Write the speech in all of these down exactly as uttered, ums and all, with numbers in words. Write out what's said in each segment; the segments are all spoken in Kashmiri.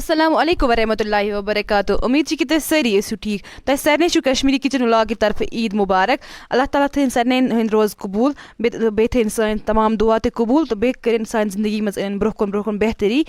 السلام علیکم ورحمۃ اللہ وبرکاتہ۔ امید چھِ کہِ تُہۍ سٲری ٲسِو ٹھیٖک۔ تۄہہِ سارنٕے چھُ کشمیٖری کچن ولاگ کہِ طرفہٕ عید مبارک۔ اللہ تعالیٰ تھٲیِن سارنٕے ہٕنٛدۍ روز قبوٗل، بیٚیہِ بیٚیہِ تھٲیِن سٲنۍ تمام دُعا تہِ قبوٗل تہٕ بیٚیہِ کٔرِن سانہِ زندگی منٛز أنِن برٛونٛہہ کُن برٛونٛہہ کُن بہتری۔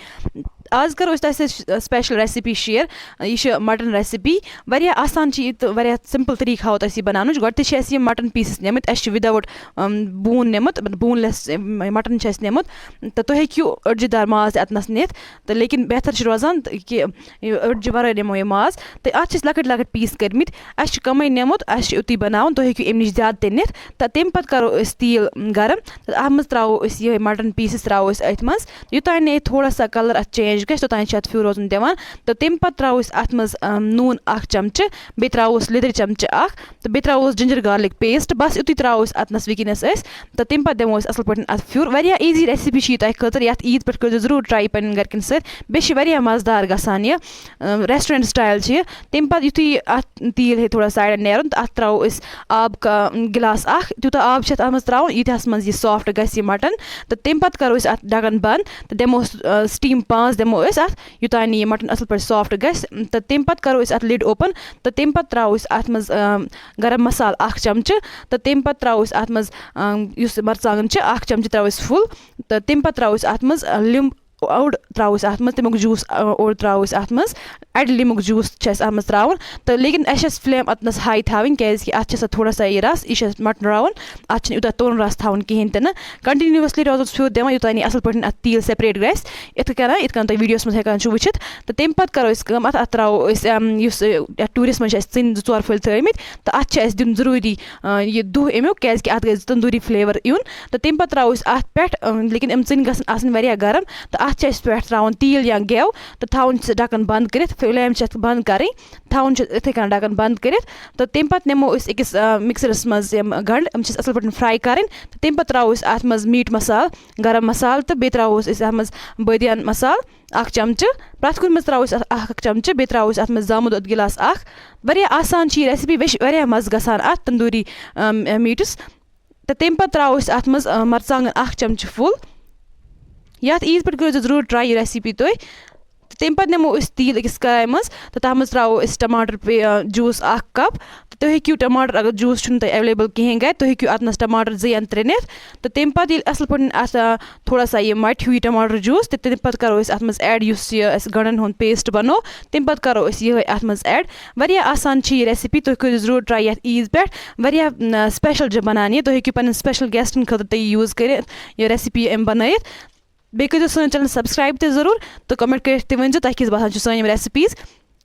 آز کرو أسۍ تۄہہِ سۭتۍ special recipe share۔ یہِ چھِ مٹن recipe۔ واریاہ آسان چھِ یہِ تہٕ واریاہ simple طریٖقہٕ ہاوو تۄہہِ أسۍ یہِ بناونٕچ۔ گۄڈٕ تہِ چھِ اَسہِ یِم مٹن pieces نِمٕتۍ، اَسہِ چھِ without، اَم، bone نِمُت، مطلب boneless، اَم، مٹن چھِ اَسہِ نِمُت۔ تہٕ تُہۍ ہیٚکِو أڈجہِ دار ماز تہِ اَتنَس نِتھ۔ تہٕ لیکن بہتر چھُ روزان تہٕ کہِ یہِ أڈجہِ وَرٲے نِمو یہِ ماز۔ تہٕ اَتھ چھِ أسۍ لۄکٕٹۍ لۄکٕٹۍ piece کٔرمٕتۍ۔ اَسہِ چھُ کَمٕے نِمُت، اَسہِ چھُ یُتُے بَناوُن، تُہۍ ہیٚکِو اَمہِ نِش زیادٕ تہِ نِتھ۔ تہٕ تَمہِ پَتہٕ کَرو أسۍ تیٖل گرم۔ تہٕ اَتھ منٛز ترٛاوو أسۍ یِہوٚے مٹن pieces ترٛاوو أسۍ أتھۍ منٛز۔ یوٚتانۍ نہٕ یہِ تھوڑا سا colour اَتھ change گژھِ، توٚتانۍ چھِ اَتھ پھیُر روزُن دِوان۔ تہٕ تَمہِ پَتہٕ ترٛاوو أسۍ اَتھ منٛز، اَم، نوٗن اَکھ چَمچہٕ، بیٚیہِ ترٛاووس لیٚدٕر چَمچہٕ اَکھ۔ تہٕ بیٚیہِ ترٛاووس ginger garlic paste۔ بَس یُتُے ترٛاوو أسۍ اَتنَس وٕنکیٚنَس أسۍ۔ تہٕ تَمہِ پَتہٕ دِمو أسۍ اَصٕل پٲٹھۍ اَتھ پھیُر۔ واریاہ easy recipe چھِ یہِ تۄہہِ خٲطرٕ۔ یَتھ عیٖد پٮ۪ٹھ کٔرۍزیو ضروٗر try پنٛنٮ۪ن گَرِکٮ۪ن سۭتۍ۔ بیٚیہِ چھِ واریاہ مَزٕدار گژھان یہِ، اَم، restaurant style چھِ یہِ۔ تَمہِ پَتہٕ یُتھُے یہِ اَتھ تیٖل ہیٚیہِ تھوڑا سایڈَن نیرُن، تہٕ اَتھ ترٛاوو أسۍ آب کا-، گِلاس اَکھ۔ تیوٗتاہ آب چھِ اَتھ منٛز ترٛاوُن، ییٖتِہَس منٛز یہِ soft گژھِ یہِ مٹن۔ تہٕ تَمہِ پَتہٕ کَرو أسۍ اَتھ ڈَکَن بنٛد تہٕ دِمو، آ، steam پانٛژھ دِمو أسۍ اَتھ، یوٚتانۍ نہٕ یہِ مٹن اَصٕل پٲٹھۍ soft گژھِ۔ تہٕ تَمہِ پَتہٕ کَرو أسۍ اَتھ lid open۔ تہٕ تَمہِ پَتہٕ ترٛاوو أسۍ اَتھ منٛز، آ، گرم مصالہٕ اَکھ چَمچہٕ۔ تہٕ تَمہِ پَتہٕ ترٛاوو أسۍ اَتھ منٛز، آ، یُس مَرژٕوانٛگَن چھِ، اَکھ چَمچہٕ ترٛاوو أسۍ full۔ تہٕ تَمہِ پَتہٕ ترٛاوو أسۍ اَتھ منٛز، آ، لیٚمب-، اوٚڑ ترٛاوو أسۍ اَتھ منٛز، تَمیُک juice، آ، اوٚڑ ترٛاوو أسۍ اَتھ منٛز۔ اَڑِ لیٚمبُک juice چھُ اَسہِ اَتھ منٛز ترٛاوُن۔ تہٕ لیکن اَسہِ چھِ اَسہِ flame اَتنَس high تھاوٕنۍ، کیٛازِکہِ اَتھ چھِ آسان تھوڑا سا یہِ رَس، یہِ چھِ اَسہِ مَٹنراوُن۔ اَتھ چھِنہٕ یوٗتاہ توٚن رَس تھاوُن کِہیٖنۍ تہِ نہٕ۔ Continuously روزو أسۍ پھیُر دِوان، یوٚتام یہِ اَصٕل پٲٹھۍ اَتھ تیٖل separate گژھِ۔ یِتھ کَنۍ، یِتھ کَنۍ تُہۍ videoس منٛز ہٮ۪کان چھِو وٕچھِتھ۔ تہٕ تَمہِ پَتہٕ کَرو أسۍ کٲم، اَتھ، اَتھ ترٛاوو أسۍ، اَم، یُس، یہِ، یَتھ ٹوٗرِس منٛز چھِ اَسہِ ژٕنۍ زٕ ژور پھٔلۍ تھٲومٕتۍ، تہٕ اَتھ چھِ اَسہِ دیُن ضروٗری، آ، یہِ دُہ اَمیُک، کیٛازِکہِ اَتھ گژھِ تندوٗری flavour یُن۔ تہٕ تَمہِ پَتہٕ ترٛاوو أسۍ اَتھ پٮ۪ٹھ، آ، لیکن یِم ژٕنۍ گژھن آسٕنۍ واریاہ گرم، تہٕ اَتھ چھِ اَسہِ پٮ۪ٹھ ترٛاوُن تیٖل یا گٮ۪و، تہٕ تھاوُن چھِ ڈَکَن بنٛد کٔرِتھ، flame چھِ اَتھ بنٛد کَرٕنۍ، تھاوُن چھِ یِتھَے کٔنۍ ڈَکَن بنٛد کٔرِتھ۔ تہٕ تَمہِ پَتہٕ نِمو أسۍ أکِس، آ، mixerَس منٛز یِم گَنٛڈٕ، یِم چھِ اَسہِ اَصٕل پٲٹھۍ fry کَرٕنۍ۔ تہٕ تَمہِ پَتہٕ ترٛاوو أسۍ اَتھ منٛز meat مصالہٕ، گرم مصالہٕ، تہٕ بیٚیہِ ترٛاوو أسۍ اَتھ منٛز بٲدیان مصالہٕ اَکھ چَمچہٕ۔ پرٛٮ۪تھ کُنہِ منٛز ترٛاوو أسۍ اَتھ اَکھ اَکھ چَمچہٕ، بیٚیہِ ترٛاوو أسۍ اَتھ منٛز زامُت دۄد گِلاس اَکھ۔ واریاہ آسان چھِ یہِ recipe، بیٚیہِ چھِ واریاہ مَزٕ گژھان اَتھ تندوٗری، آ، meatس۔ تہٕ تَمہِ پَتہٕ ترٛاوو أسۍ اَتھ منٛز، آ، مَرژٕوانٛگَن اَکھ چَمچہٕ full۔ یَتھ عیٖد پٮ۪ٹھ کٔرِو تُہۍ ضروٗر try یہِ recipe تُہۍ۔ تہٕ تَمہِ پَتہٕ نِمو أسۍ تیٖل أکِس کڑایہِ منٛز تہٕ تَتھ منٛز ترٛاوو أسۍ ٹماٹر پے-، آ، juice اَکھ cup۔ تہٕ تُہۍ ہیٚکِو ٹماٹر، اگر juice چھُنہٕ تۄہہِ available کِہیٖنۍ گَرِ، تُہۍ ہیٚکِو اَتنَس ٹماٹر زٕ یا ترٛےٚ نِتھ۔ تہٕ تَمہِ پَتہٕ ییٚلہِ اَصٕل پٲٹھۍ اَتھ، آ، تھوڑا سا یہِ مَٹہِ ہیوٗ یہِ ٹماٹر juice، تہٕ تَمہِ پَتہٕ کَرو أسۍ اَتھ منٛز add یُس یہِ اَسہِ گَنٛڈَن ہُنٛد paste بَنوو، تَمہِ پَتہٕ کَرو أسۍ یِہوٚے اَتھ منٛز add۔ واریاہ آسان چھِ یہِ recipe، تُہۍ کٔرِو ضروٗر try یَتھ عیٖد پٮ۪ٹھ۔ واریاہ، م، special چھِ بَنان یہِ، تُہۍ ہیٚکِو پنٛنٮ۪ن special guestن خٲطرٕ تہِ یہِ use کٔرِتھ، یہِ recipe أمۍ بَنٲیِتھ۔ بیٚیہِ کٔرۍزیو سٲنۍ channel subscribe تہِ ضروٗر تہٕ comment کٔرِتھ تہِ ؤنۍزیو تۄہہِ کِژھ باسان چھِ سٲنۍ یِم recipes۔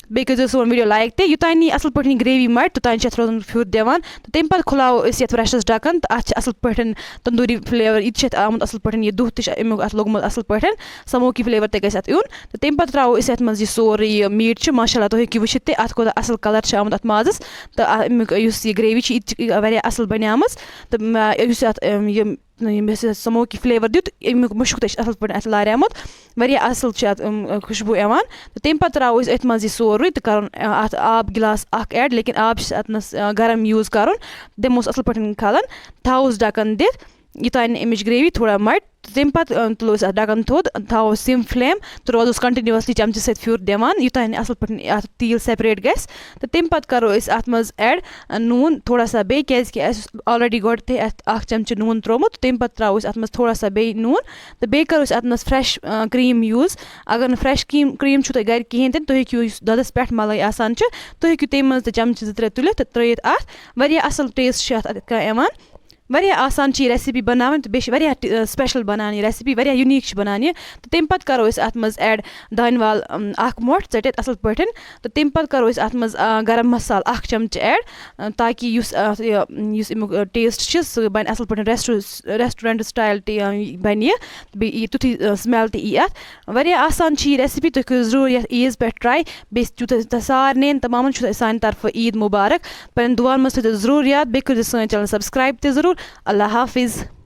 بیٚیہِ کٔرۍزیو سون video like تہِ۔ یوٚتانۍ یہِ اَصٕل پٲٹھۍ یہِ gravy مَٹہِ، توٚتانۍ چھِ اَتھ روزان پھیُر دِوان۔ تہٕ تَمہِ پَتہٕ کھُلاوو أسۍ یَتھ رَسَس ڈَکَن تہٕ اَتھ چھِ اَصٕل پٲٹھۍ تندوٗری flavour، یہِ تہِ چھِ اَتھ آمُت اَصٕل پٲٹھۍ، یہِ دُہ تہِ چھِ اَمیُک اَتھ لوٚگمُت اَصٕل پٲٹھۍ، smoky flavour تہِ گژھِ اَتھ یُن۔ تہٕ تَمہِ پَتہٕ ترٛاوو أسۍ اَتھ منٛز یہِ سورُے یہِ meat چھُ، ماشاء اللہ تُہۍ ہیٚکِو وٕچھِتھ تہِ اَتھ کوٗتاہ اَصٕل colour چھُ آمُت اَتھ مازَس۔ تہٕ اَ-، اَمیُک یُس یہِ gravy چھِ، یہِ تہِ چھِ واریاہ اَصٕل بَنیمٕژ۔ تہٕ مےٚ، یُس یَتھ، أم، یہِ ییٚمۍ یُس یہِ smoky flavour دیُت، اَمیُک مُشُک تہِ چھِ اَصٕل پٲٹھۍ اَتھ لاریومُت۔ واریاہ اَصٕل چھِ اَتھ، أم، خوشبوٗ یِوان۔ تہٕ تَمہِ پَتہٕ ترٛاوو أسۍ أتھۍ منٛز یہِ سورُے تہٕ کَرُن، اَ، اَتھ آب گِلاس اَکھ add، لیکن آب چھِ اَتنَس، اَ، گرم use کَرُن۔ دِموس اَصٕل پٲٹھۍ کھَلَن، تھاووس ڈَکَن دِتھ، یوٚتانۍ نہٕ اَمِچ gravy تھوڑا مَٹہِ۔ تہٕ تَمہِ پَتہٕ، أ، تُلو أسۍ اَتھ ڈَکَن تھوٚد، تھاوو sim flame تہٕ روزوس continuously چَمچہٕ سۭتۍ پھیُر دِوان، یوٚتانۍ نہٕ اَصٕل پٲٹھۍ اَتھ تیٖل separate گژھِ۔ تہٕ تَمہِ پَتہٕ کَرو أسۍ اَتھ منٛز add، اَ، نوٗن تھوڑا سا بیٚیہِ، کیٛازِکہِ اَسہِ اوس already گۄڈٕ تہِ اَتھ اَکھ چَمچہٕ نوٗن ترٛوومُت، تَمہِ پَتہٕ ترٛاوو أسۍ اَتھ منٛز تھوڑا سا بیٚیہِ نوٗن۔ تہٕ بیٚیہِ کَرو أسۍ اَتھ منٛز fresh، آ، cream use۔ اگر نہٕ fresh cream، cream چھُو تۄہہِ گَرِ کِہیٖنۍ تہِ نہٕ، تُہۍ ہیٚکِو یُس دۄدَس پٮ۪ٹھ مَلٲے آسان چھِ، تُہۍ ہیٚکِو تَمہِ منٛز تہِ چَمچہٕ زٕ ترٛےٚ تُلِتھ تہٕ ترٛٲیِتھ اَتھ۔ واریاہ اَصٕل taste چھُ اَتھ یِتھ کٔنۍ یِوان۔ واریاہ آسان چھِ یہِ recipe بَناوٕنۍ تہٕ بیٚیہِ چھِ واریاہ ٹِ-، special بَنان یہِ recipe، واریاہ unique چھِ بَنان یہِ۔ تہٕ تَمہِ پَتہٕ کَرو أسۍ اَتھ منٛز add دانہِ وَل، اَم، اَکھ مۄٹھ ژٔٹِتھ اَصٕل پٲٹھۍ۔ تہٕ تَمہِ پَتہٕ کَرو أسۍ اَتھ منٛز، آ، گرم مصالہٕ اَکھ چَمچہٕ add، آ، تاکہِ یُس اَتھ یہِ، یُس اَمیُک، آ، taste چھِ، سُہ بَنہِ اَصٕل پٲٹھۍ restaurant، restaurant style تہِ، آ، بَنہِ یہِ۔ بیٚیہِ یی تیُتھُے، آ، smell تہِ یی اَتھ۔ واریاہ آسان چھِ یہِ recipe، تُہۍ کٔرِو ضروٗر یَتھ عیٖذ پٮ۪ٹھ try۔ بیٚیہِ چھُ تۄہہِ، تۄہہِ سارنٕے تَمامَن چھُ تۄہہِ سانہِ طرفہٕ عیٖد مُبارک۔ پنٛنٮ۪ن دُعَن منٛز تھٲیِو ضروٗر یاد، بیٚیہِ کٔرِو سٲنۍ channel subscribe تہِ ضروٗر۔ اللہ حافظ۔